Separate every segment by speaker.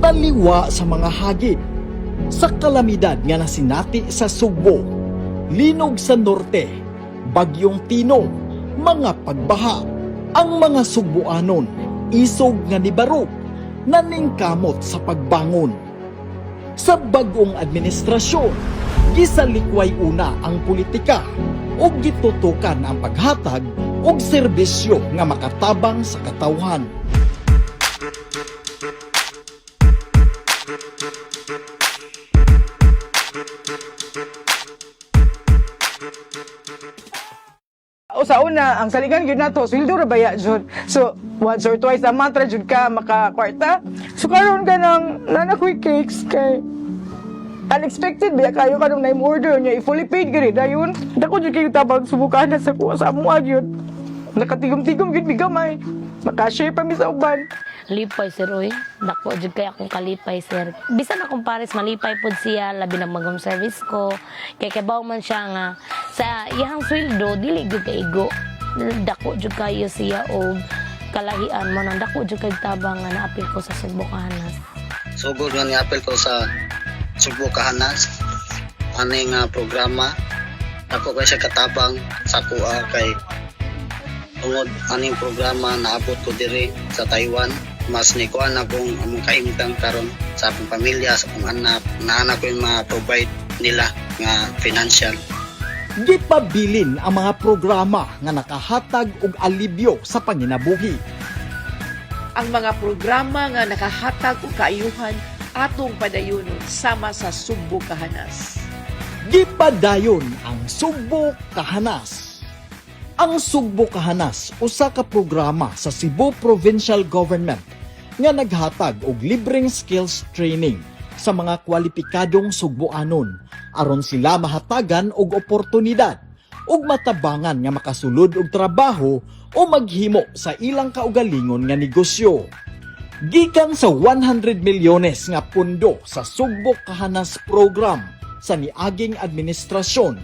Speaker 1: Taliwa sa mga hagit, sa kalamidad nga nasinati sa Sugbo, linog sa Norte, Bagyong Tino, mga pagbaha, ang mga Sugbuanon, isog nga nibarog, naningkamot sa pagbangon. Sa bagong administrasyon, gisalikway una ang politika ug gitutukan ang paghatag og serbisyo nga makatabang sa katawhan.
Speaker 2: O sa una, ang saligan gyud nato, sweldo ra baya jud. So, once or twice a month ra jud ka makakwarta. So karon ka nang nana ko'y cakes kay unexpected baya kayo kanong na order niya i-fully paid gani dayon. Dako jud kayo tabang subukan sa kuha sa amo gyud. Nakatigom-tigom gyud mi gamay. Makashare pa mi sa uban.
Speaker 3: Lipay, sir, oy. Dako jud kay akong kalipay, sir. Bisan akong pares malipay pod siya, labi na mag service ko. Kay kabaw man siya nga sa iyang sweldo dili gyud kaigo. Dako jud kayo siya og kalahian mo nang dako jud kay tabang nga naapil ko sa Sugbo Kahanas.
Speaker 4: Sugod nga niapil ko sa Sugbo Kahanas ani nga programa, dako kay siya katabang sa kuha kay tungod aning programa naabot ko diri sa Taiwan. Mas ni kuan akong among kahimtang karon sa akong pamilya, sa akong anak, naa na ko yung ma-provide nila nga financial.
Speaker 1: Gipabilin ang mga programa nga nakahatag og alibyo sa panginabuhi.
Speaker 5: Ang mga programa nga nakahatag og kaayuhan atong padayunon sama sa Sugbo Kahanas.
Speaker 1: Gipadayon ang Sugbo Kahanas. Ang Sugbo Kahanas usa ka programa sa Cebu Provincial Government nga naghatag og libreng skills training sa mga kwalipikadong Sugboanon aron sila mahatagan og oportunidad ug matabangan nga makasulod og trabaho o maghimo sa ilang kaugalingon nga negosyo. Gikan sa 100 milyones nga pundo sa Sugbo Kahanas Program sa niaging administrasyon,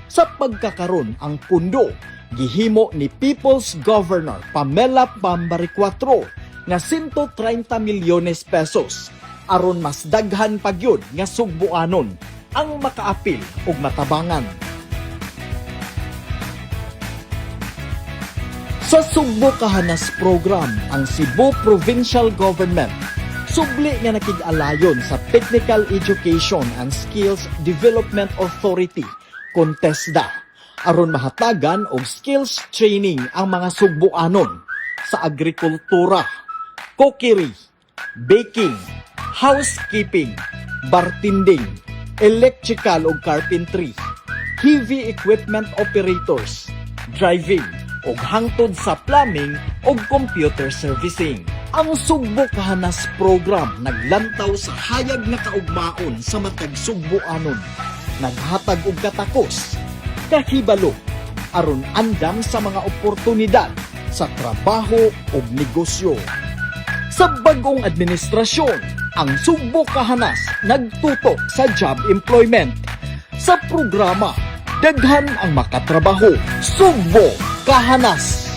Speaker 1: sa pagkakaron ang pundo gihimo ni People's Governor Pamela Pam Baricuatro nga 130 milyones pesos aron mas daghan pa gyud nga Sugboanon ang makaapil ug matabangan. Sa Sugbo Kahanas Program, ang Cebu Provincial Government subli nga nakig-alayon sa Technical Education and Skills Development Authority kon TESDA aron mahatagan og skills training ang mga Sugboanon sa agrikultura, cookery, baking, housekeeping, bartending, electrical ug carpentry, heavy equipment operators, driving, ug hangtod sa plumbing ug computer servicing. Ang Sugbo Kahanas Program naglantaw sa hayag nga kaugmaon sa matag Sugboanon. Naghatag og katakos, kahibalo, aron andam sa mga oportunidad sa trabaho ug negosyo. Sa bagong administrasyon, ang Sugbo Kahanas nagtutok sa job employment. Sa programa, daghan ang makatrabaho. Sugbo Kahanas!